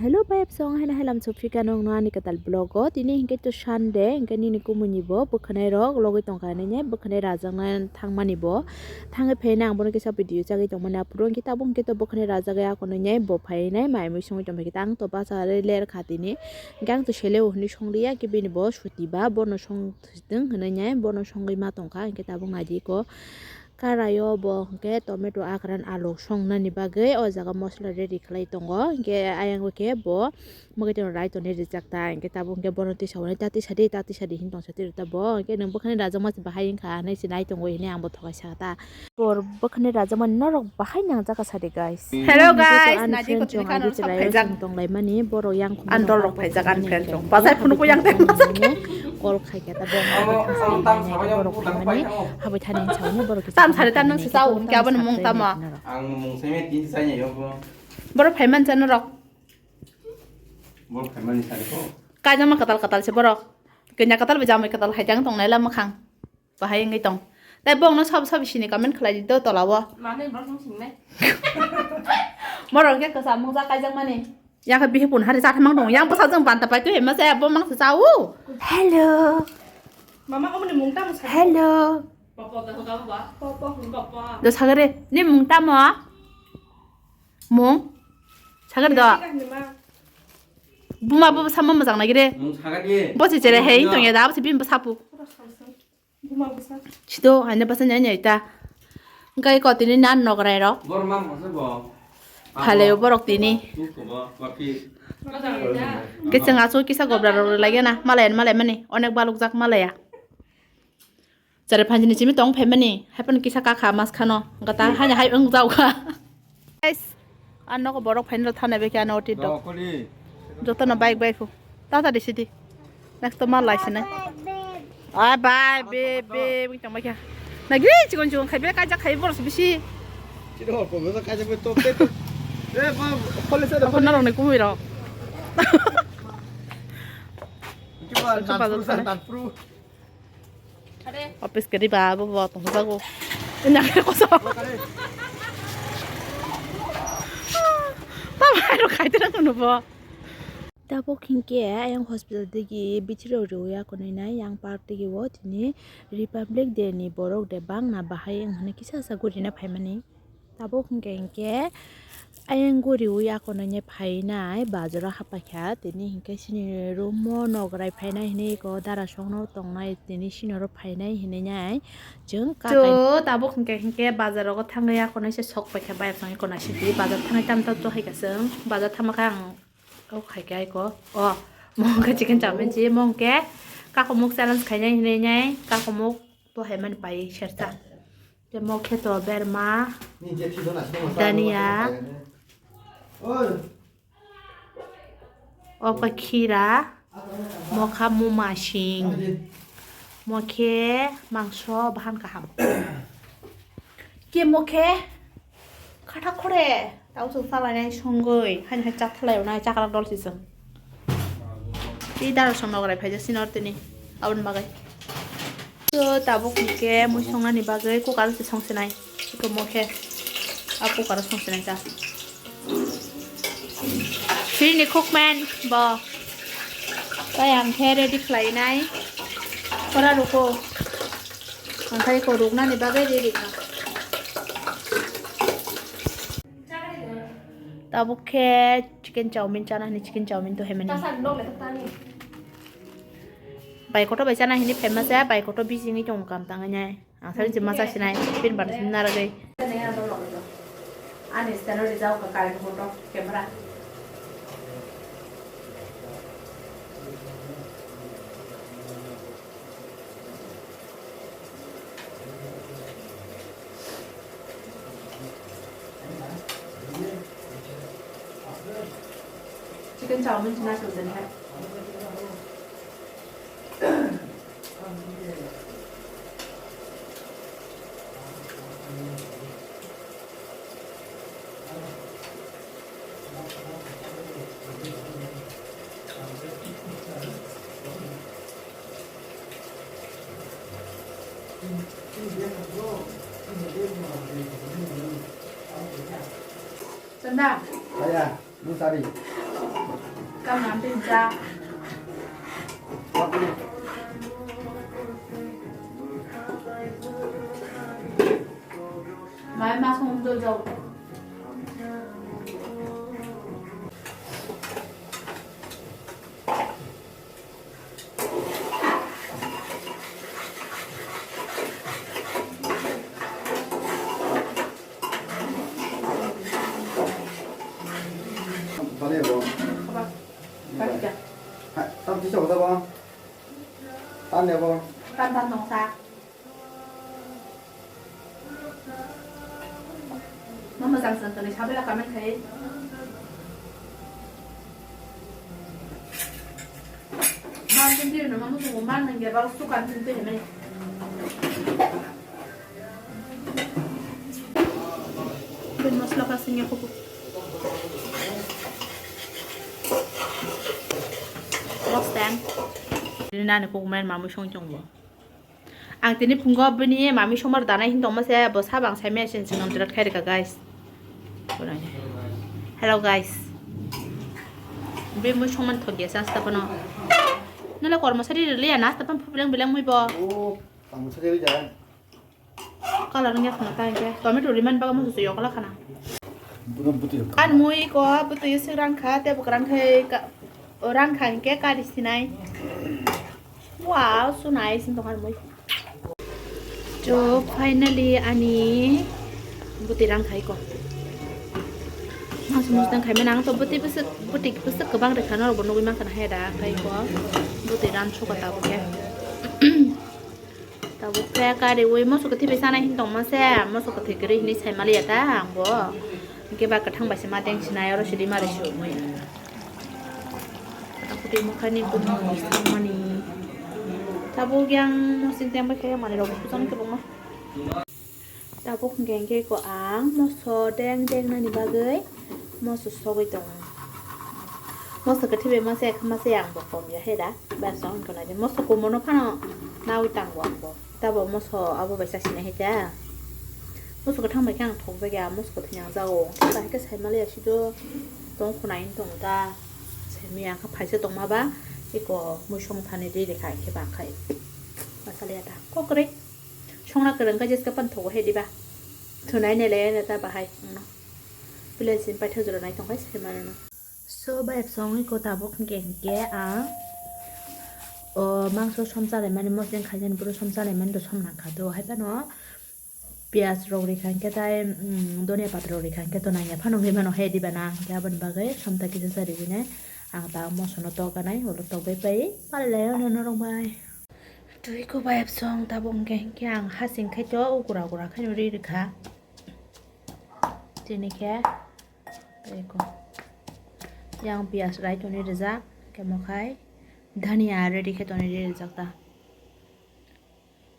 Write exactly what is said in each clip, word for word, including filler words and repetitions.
Hello, vibes song, haino hailam sophika nong no ani kwtal vlog o. Tini hinkhe to Sunday, hinkhe nini kumui ni bo bwkhanai rok logoi tongkha hinwi bwkhanai rajakna thangmani bo. Thangwi phaina ang bono kisa video chagwi tongmani aphuru hinkhe tabuk hinkhe to bwkhanai rajagwi akonwi bo phainai mai mui songwi tongphai khe tang to bachari ler kha tini. Hinkhe ang to seleo hinwi songliya khe bini bo suti ba bono song thwng hinwi bono songwi ma tongkha hinkhe tabuk naidi ko. Karaio bo hwnkhe tomato, akran, alu songnani bagwi o jaga mosola ready khlai tongo. Hwnkhe ayang khe bo mwkhwtwng rai tongwi rijak ta. Hwnkhe tabuk hwnkhe bono tisa hwnwi ta tisa di, ta tisa di hin tongsa tiro ta bo. Hwnkhe nwng bwkhani rajakma se bahai wngkha hinwi se nai tongo hinwi ang bo thokai saka ta. Bor bwkhani rajakmani norok bahai nangjak kha sadi guys. Hello guys, ani friend chong ani chwraio chwng tonglaimani borok yang khumui andol rok phaijak ani friend chong. Bachai phunukgo yang tei call khai khe ta borok phaimani habwi thani hinwi saui borok tam sari ta nang se chao hwnkhe aboni mung tamo. Ang mung se me tin sa ni yo bo. Borok phaiman cha norok. Borok phaimani sari ko. Kaijama katal katal se borok. Kenya katal bai jamai katal hai jang tongnai la mwkhang. Bahai wngwi tong. Tai bongno sab sab sini comment khlai di to tola o. Mane borok nung singnai. Borok khe kwsa mungsa kaijak mani. Yang khe bihik pun hari chathamang dong. Yang bwsa jeng banta pai tu hema se bo mangsa chao. Hello. Mama omni mung tamo sa. Hello. Papa da ga ba. Papa. Papa. Do sagare ni mung tamo. Mung. Sagare do. Buma bo sama mojang nagire. Mung sagare. Bo se chere hei tong ya da bo se bim bo sapu. Sido, haino basa nyanya ita. Hwnkhe kotini nan nograi rok. Bor mam hose bo. Phaleo borok tini. Tuko bo, kopi. Khe chwng achu kisa gobra rok lagya na. Malaya, malaya mani. Onek balukjak malaya. Chare phanjini chimi tong phaimani. Haiphano kisa kakha mas khano. Gata haino hai wng jaukha. Guys, ang nogo borok phainai rok thana bekhe ano oti dok. Jotono bike bai phu. Tata di sidi. Next to ma lai sinai. Ah, bye, babe, babe, wng tongma kya. Na gri chikon chikon khai be kaijak khai boros bisi. Chiro ko be kaijak be top top. Eh, ba, khole sa. Khona rok ni kumui rok. Ki ba, Khon pa tan jok pru sa, sana. Tan pru. Office kari ba bo bo tong jago. Nya kare koso. Tamo hai ro khai tira kono bo. Tabuk hinkhe ayang hospital digi bichiro rwya konwi nai yang park digi o tini Republic Day ni borok de bangna bahai wng hwnwi kisa sa gurina phaimani. Tabuk hinkhe hinkhe ayang guriwi akonwi phainai bazaro haphaikha tini hinkhe chini room o nograi phainai hinwi eko dara songno tongnai tini chini oro phainai hinwi nai chwng kakai. To tabuk hinkhe hinkhe bazaro thangwi akonwi se sok paikha bayap songwi kona sidi bazar thangwi tamtap to haikha chwng bazar thangmakha ang. O khai khe aiko. O, mo hwnkhe chicken chowmin si, mo hwnkhe kakumuk challenge khainai hinwi nai, kakumuk to hai mani pai sersa. Te mo khe to berma, dania, o khe khira, mo kha mumasing, mo khe mangso bahan kaham. Ke mo khe khatha khore. Tau chwng chalainai songwi, haini hai chathalai rwnai chakrak dol si chwng. Tei dara song nograi phaijak sini oro tini, aboni bagwi. To tabuk hwnkhe mui songnani bagwi cooker se songsinai. Iko mo khe a cooker o songsinai ta. Sini cookman bo. Tai ang khe ready khlainai. Pora ruko. Ang khai ko ruknani bagwi ready kha. Tabuk khe chicken chowmin chana hini chicken chowmin to hemani. Bai koto bai chana hini famous ya, bai koto bisingni tong kam tangai nai. Ang sari jima cha sinai, pin bar sin naragwi. Ani stand rijao ka current photo camera. Chicken chowmin china children hai. Chanda. Aya, nung sari. Tamam, tei ja. Mai ma song do jau. Bale bo. Apa? Apa? Ha, tam tisa kota bo. Tan ya bo. Tan tan dong sa. Mama jang san tani sabela kamen khai. Man tin tin no mamu tu man nang ya ba su kan tin tin ne. Ben masla ka sing ya ko. What's that? Ini nani ko men mamu song chong bo. Ang tini phungo bini mami somar danai hin tongma se bo sabo ang saimaya sin sinam jirat khai rika guys. Hello guys. Bini mui songman thok ya sa sta pano. Nala kormo sari rili ya na sta pan phubleng bileng mui bo. Oh, ang sari rili ya. Color nya khana ta ke. Tomato riman baga mo su yo kala khana. Bukan buti. Kan mui ko buti sik rang kha te bukrang khai ka. Orang khai ke kari sinai. Wow, so nice in tongkha mui. So finally ani buti rang khai ko. Mas mus tang khai mana ang to buti besek buti besek kebang rekha no bo nugui mang kana heda khai ko. Buti ran suka ta bo ke. Tabuk khe kariui moso kwthwi bai chanai hin tongma se, moso kwthwi kwrwi hinwi saimaliya ta ang bo. Hwnkhe ba kwthang bai se ma deng sinai, oro sidi mari sumui. Kwthwi mukhani bumung samani. Tabuk yang mosing teng bai khe manwi rok bujang kwbangma. Tabuk hwnkhe hwnkhe ko ang moso deng deng nani bagwi. Moso sogwi tongo. Moso kwthwi bai masa ekha masa yang bo kom ya he da. Bar song wngkha nai de. Moso kumono phano nawi tango ang bo. Tabo moso abo bai chasi nai he ta. Moso kwthang bai khe ang thok jak ya. Moso kwthwi yang jago. Bahai khe sai mali ya sido tong khuna in tong ta. Sai mi ang kha phaisa tong ma ba. Eko mui song thani ri rekha khe ba khai. Masali ya ta. Kokre. Songna kwrwng khe jeska pan thogo he diba. Thunai ne le ne ta bahai. Pilai sin paithago jora nai tong khai sai mano. So, bayap songwi ko tabuk hwnkhe hwnkhe ang, o, mangso som chalaimani mosdeng khaijani buro som chalaimani do som nangkha do. Hai phano piyaj rok rikha hwnkhe tai, mm, donia pata rok rikha hwnkhe to nangya phano wngwi mano he diba na hwnkhe aboni bagwi som ta kisa cha riwi nai. Ang ta mosono tok anai ulo tok bai pai palai lai norok bai. Twi ko bayap song tabuk hwnkhe hwnkhe ang hasing khai to o gura gura khaino ri rikha. Tini khe. Eko. Yang piyaj rai toni rijak, kemo khai dhania ready khe toni rijak ta.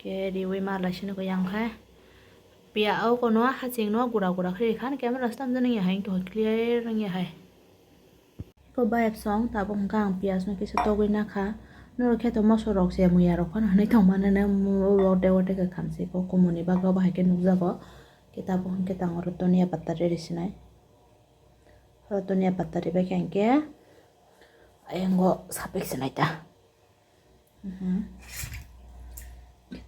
Ke riwi ma lai sini ko yang khai. Piya o kono haching no gura gura khe khan camera stam jani ya hai to clear ya hai. Ko bayap song tabuk hwnkha ang piyaj no kisa togwi nakha. Norok khe to moso rok se muya rok phano hinwi tong mano na mo wate wate khe khamsi ko kumuni bagwi bahai khe nukjago. Khe tabuk hwnkhe tango rotoni ya pata ready sinai. Rotoni ya pata ribai khe hwnkhe ayang o sapik sinai ta. Mhm.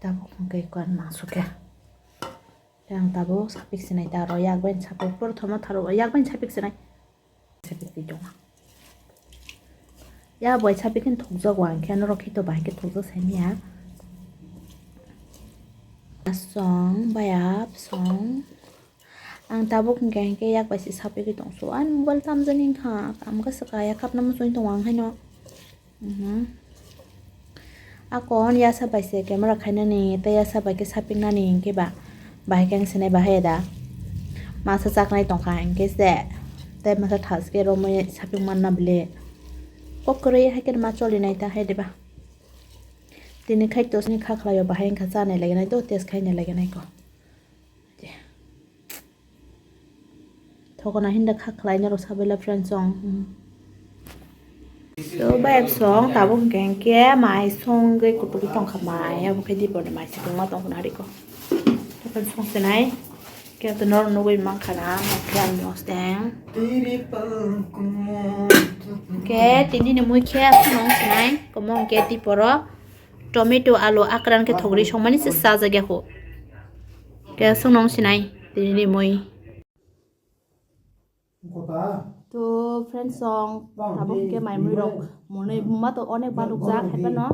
Tabuk hwnkhe kuan mangso khe. Yang tabuk sapik sinai ta aro yak bai sapik por thomo tharo yak bai sapik sinai. Sapik twi tongo. Ya bai sapik khe thokjak wang khe norok khe to bai khe thokjak sai miya. Song bayap song. Ang tabuk hwnkhe hwnkhe yak bai se sapigwi tongso. Ani mobile tamjani wngkha. Tamo khe swkaya kapna muchungwi tongo ang haino. Mhm. Akon yasa bai se camera khainani tei yasa bai khe sapiknani hwnkhe ba. Bahai khe ang sinai bahai da. Masa chaknai tongkha hwnkhe se. Tei masa thas khe romwi sapik manna bile. Kok kwrwi hai khe ma cholinai ta hai diba. Tini khai tosni kha khlaio bahai wngkha chanai laiganai do test khainai laiganai ko. Thokona hinda kha khlai norok sabaila friend song. To bayap song tabuk hwnkhe hwnkhe mai songwi kutukwi tongkha mai abo khe dipor ni mai se tongma tongkha hariko. Tokon song se nai. Khe to nor nugwi mankha na, mankha ang mosteng. Khe tini ni mui khe aswk nung sinai, komo hwnkhe tiporo tomato, alu, akran khe thogri songmani se chajakya kho. Khe aswk nung sinai tini ni mui. To friends song, tabuk hwnkhe mai mui rok monwi buma to onek balukjak hai phano.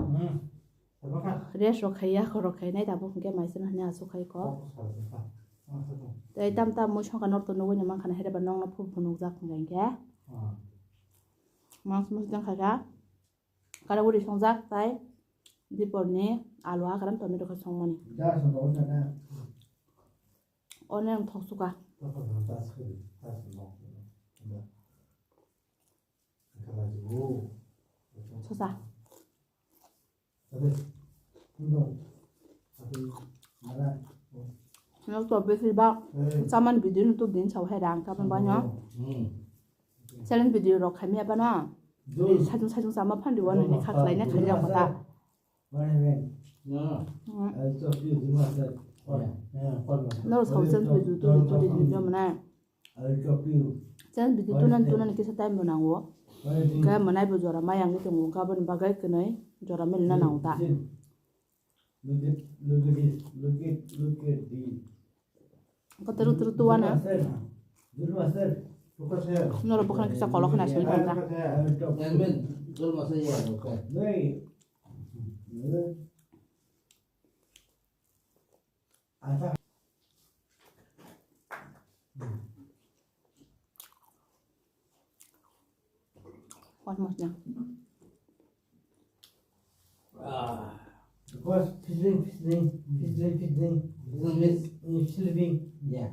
Rest rok khai ya, khorok khai nai, tabuk hwnkhe mai sano hwnwi aswk khai kok. Tei tam tam mui songkha norok to nugwi no mankha na, hai ba nokno phuru phuru nukjak hwnkha hinkhe. Mas mas jang kha kha. Kara guri songjak tai dipor ni alu akran tomato khe songmani. One ang thok suka. Sosa. Nok to besi ba saman video no tubdi sa hai rang ka ba no. Challenge video rok khaimya ba no. Sajung sajung sama phan diwa no ni kha khlai na khaijak kota. Noro sa challenge video tubdi tubdi video mana. Chance bidi tunan tunan kisa time bo nango. Hwnkhe mwnai bo jora ma yang tongo, hwnkhe aboni bagwi kwnwi jora milna nango ta. Hwnkhe twrwk twrwk tuana. Noro bwkhano kisa kolok khna sini thangkha. What was that? Ah. Because feeling, feeling, feeling, feeling, feeling is, is sleeping. Yeah.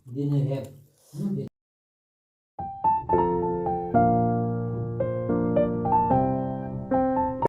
Didn't have. Hmm.